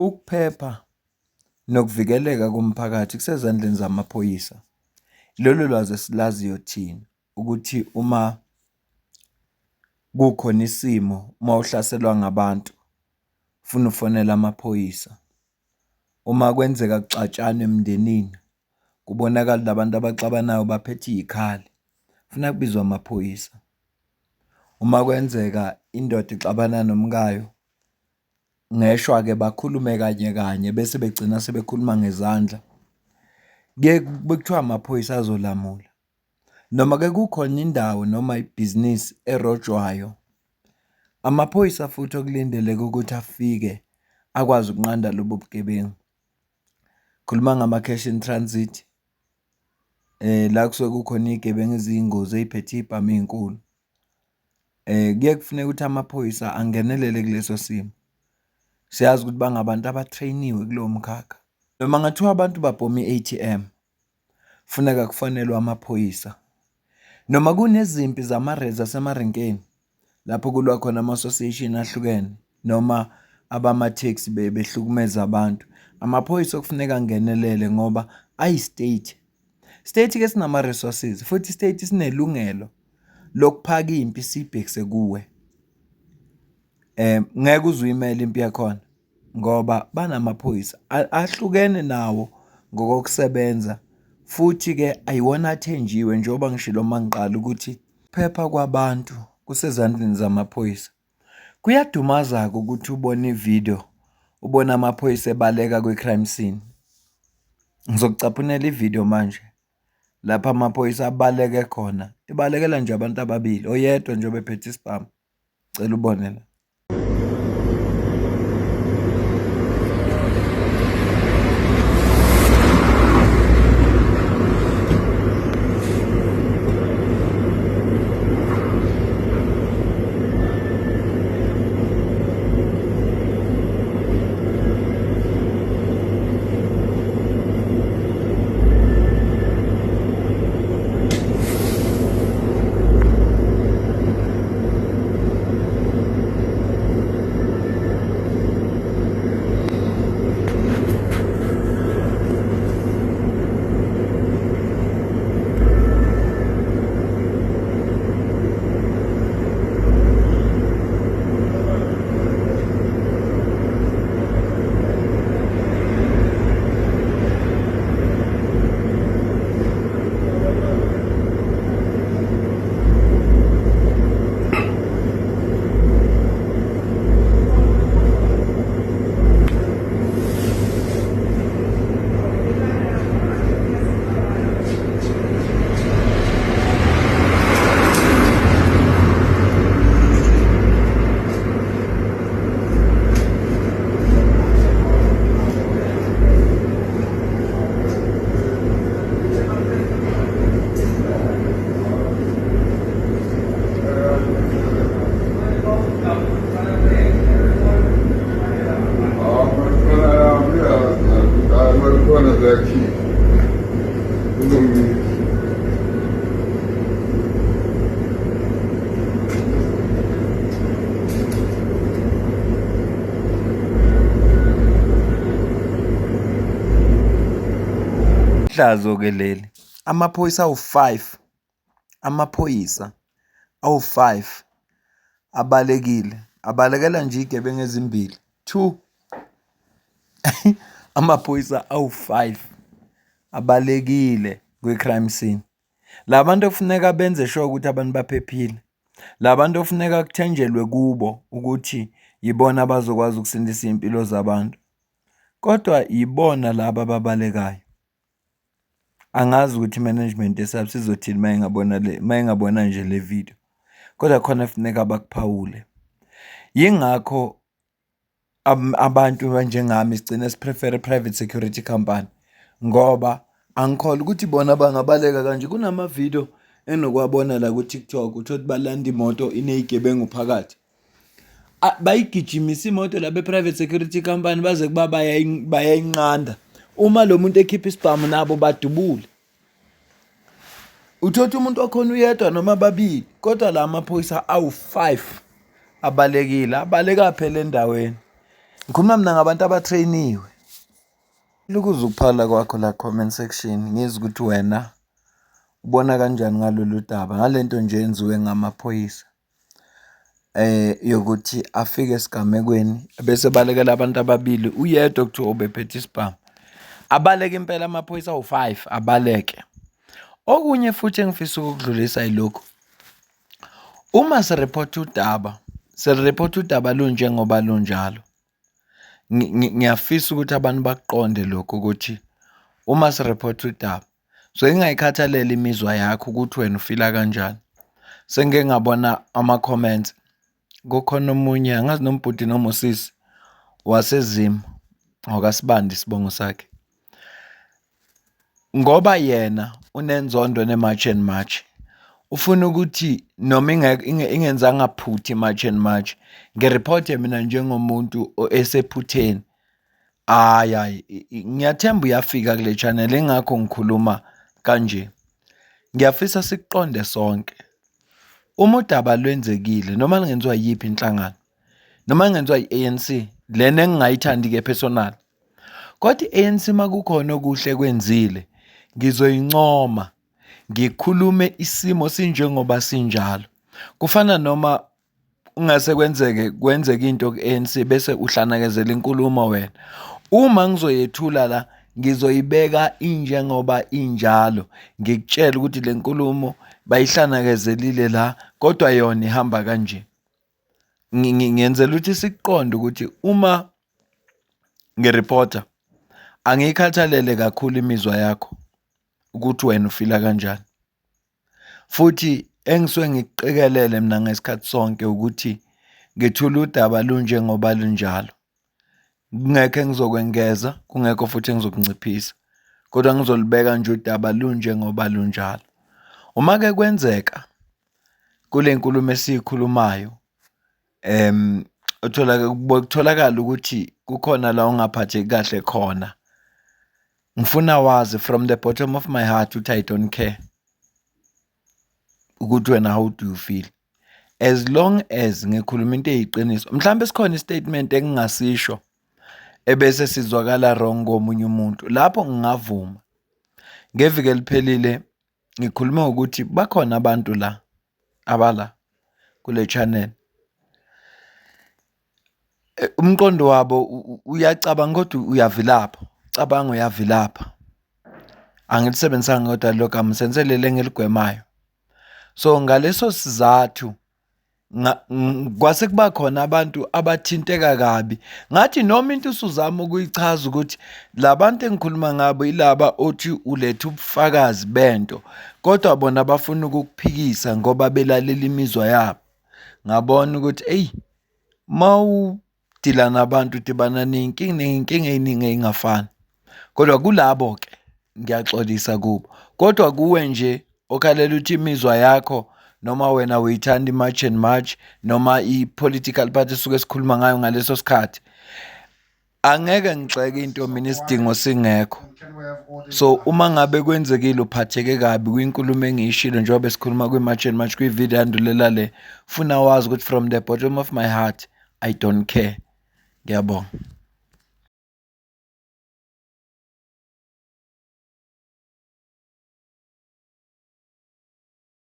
Ukuphepha nokuvikeleka komphakathi kusezandleni zamaphoyisa. Lolo lwazi esilaziyo thina ukuthi uma kukhona isimo, uma uhlaselwa ngabantu, funa ufonele amaphoyisa. Uma kwenzeka kuxatshanwa emndenini, kubonakale la bantu abaxabanayo baphethe iy'khali, funa kubizwe amaphoyisa. Uma kwenzeka indoda ixabana nomkayo, ngeshwa-ke bakhulume kanye kanye bese begcina sebekhuluma ngezandla, kuye kuthiwa amaphoyisa azolamula. Noma-ke kukhona indawo noma ibhizinisi erojwayo, amaphoyisa futhi okulindeleke ukuthi afike akwazi ukunqanda lobo bugebengu. Khuluma ngama-cash in transit, la kusuke kukhona iy'gebengu eziyingozi ey'phethe iy'bhamu ey'nkulu. Kuye kufuneke ukuthi amaphoyisa angenelele kuleso simo. Siyazi ukuthi bangabantu aba-train-iwe kulowo mkhakha. Noma kungathiwa abantu babhoma i-A_T_M, funeka kufonelwe amaphoyisa. Noma kunezimpi zasemarenkeni lapho kulwa khona ama-association ahlukene noma abamatheksi behlukumeza abantu, amaphoyisa okufuneka angenelele ngoba ayi-state. State-ke sinama-resources futhi i-state sinelungelo lokuphaka impi siyibhekise kuwe. Ngeke uze uyimele impi yakhona ngoba banamaphoyisa ahlukene nawo ngokokusebenza futhi-ke ayiwona athenjiwe njengoba ngishilo uma ngiqala ukuthi ukuphepha kwabantu kusezandleni zamaphoyisa. Kuyadumaza-ke ukuthi ubone ividiyo, ubone amaphoyisa ebaleka kwi-crime scene. Ngizokucaphunela ividiyo manje lapho amaphoyisa abaleke khona, ebalekela nje abantu ababili, oyedwa nje obephethe isibhamu. Cela ubone la. Ihlazo-ke leli. Amaphoyisa awu-five, amaphoyisa awu-five abalekile, abalekela nje iy'gebengu ezimbili, two. Amaphoyisa awu-five abalekile kwi-crime scene. La bantu okufuneka benze sure ukuthi abantu baphephile, la bantu okufuneka kuthenjelwe kubo ukuthi yibona abazokwazi ukusindisa iy'mpilo zabantu, kodwa yibona laba ababalekayo. Angazi ukuthi i-management ye-SAPS izothini uma ingabona le, uma ingabona nje le video, kodwa khona kufuneka bakuphawule. Yingakho abantu abanjengami sigcine si-prefer-a i-private security company ngoba angikholwa ukuthi bona bangabaleka kanje. Kunama-video enginokuwabona la ku-TikTok, uthole ukuthi balanda imoto iney'gebengu phakathi. Bayigijimisa imoto la be-private security company baze kuba bayayinqanda. Uma lo muntu ekhipha isibhamu nabo badubule. Uthole ukuthi umuntu wakhona uyedwa noma ababili kodwa la maphoyisa awu-five abalekile, abaleka phela endaweni. Ngikhuluma mina ngabantu abatrainiwe. Ukuzwa ukuphala kwakho la comment section ngizwe ukuthi wena ubona kanjani ngalolu daba, ngale nto nje eyenziwe ngamaphoyisa yokuthi afike esigamekweni bese balekela abantu ababili, uyedwa okuthiwa ubephethe isibhamu. Abaleke impela amaphoyisa awu-five, abaleke. Okunye futhi engifisa ukukudlulisa yilokhu, uma siriphotha udaba, siriphotha udaba lunjengoba lunjalo. Ngiyafisa ukuthi abantu bakuqonde lokhu ukuthi uma siriphotha udaba, so ingayikhathaleli imizwa yakho ukuthi wena ufila kanjani. Sengike ngabona ama-comments, kukhona omunye angazi noma ubhuti noma usisi waseZim, okaSibanda isibongo sakhe. Ngoba yena unenzondo ne-March and March, ufuna ukuthi noma ingenzanga phutha i-March and March, ngiriphothe mina njengomuntu esephutheni. Hhayi, hhayi, ngiyathemba uyafika kule channel ingakho ngikhuluma kanje. Ngiyafisa sikuqonde sonke. Uma udaba lwenzekile noma lungenziwa yiyiphi inhlangano, noma lungenziwa i-A_N_C, lena engingayithandi-ke personal. Kodwa i-A_N_C uma kukhona okuhle ekwenzile, ngizoyincoma, ngikhulume isimo sinjengoba sinjalo. Kufana noma kungase kwenzeke kwenzeke into ku-A_N_C bese uhlanakezela inkulumo wena. Uma ngizoyethula la, ngizoyibeka injengoba injalo, ngikutshele ukuthi le nkulumo bayihlanakezelile la, kodwa yona ihamba kanje. Ngiyenzela ukuthi sikuqonde ukuthi uma ngiriphotha angiyikhathalele kakhulu imizwa yakho ukuthi wena ufila kanjani. Futhi engisuke ngikuqikelele mina ngesikhathi sonke ukuthi ngethula udaba lunjengoba lunjalo. Kungekho engizokwengeza, kungekho futhi engizokunciphisa, kodwa ngizolibeka nje udaba lunjengoba lunjalo. Uma-ke kwenzeka kule nkulumo esiyikhulumayo kutholakala ukuthi kukhona la ongaphatheki kahle khona, ngifuna wazi from the bottom of my heart ukuthi I don't care ukuthi wena how do you feel. As long as ngikhuluma into eyiqiniso, mhlambe sikhona i-statement engingasisho ebese sizwakala wrong komunye umuntu, lapho ngingavuma. Ngeviki eliphelile ngikhulume ngokuthi bakhona abantu la abala kule channel, umqondo wabo uyacabanga kodwa uyavilapha, ucabanga uyavilapha. Angilisebenzisanga kodwa lelo gama, ngisebenzise leli engiligwemayo. So, ngaleso sizathu kwase kuba khona abantu abathinteka kabi. Ngathi noma into usuzama ukuyichaza ukuthi la bantu engikhuluma ngabo yilaba othi uletha ubufakazi bento, kodwa bona bafuna ukukuphikisa ngoba belalela imizwa yabo. Ngabona ukuthi eyi, uma udila nabantu udibana ney'nkinga ney'nkinga ey'ningi ey'ngafani. Kodwa kulabo-ke ngiyaxolisa kubo. Kodwa kuwe nje okhalela ukuthi imizwa yakho noma wena uyithanda i-March and March noma i-political party esuke sikhuluma ngayo ngaleso sikhathi, angeke ngigxeke into mina isidingo singekho. So uma ngabe kwenzekile uphatheke kabi kwinkulumo engiyishilo njengoba besikhuluma kwi-March and March kwividiyo eyandulela le, funa wazi ukuthi from the bottom of my heart, I don't care. Ngiyabonga.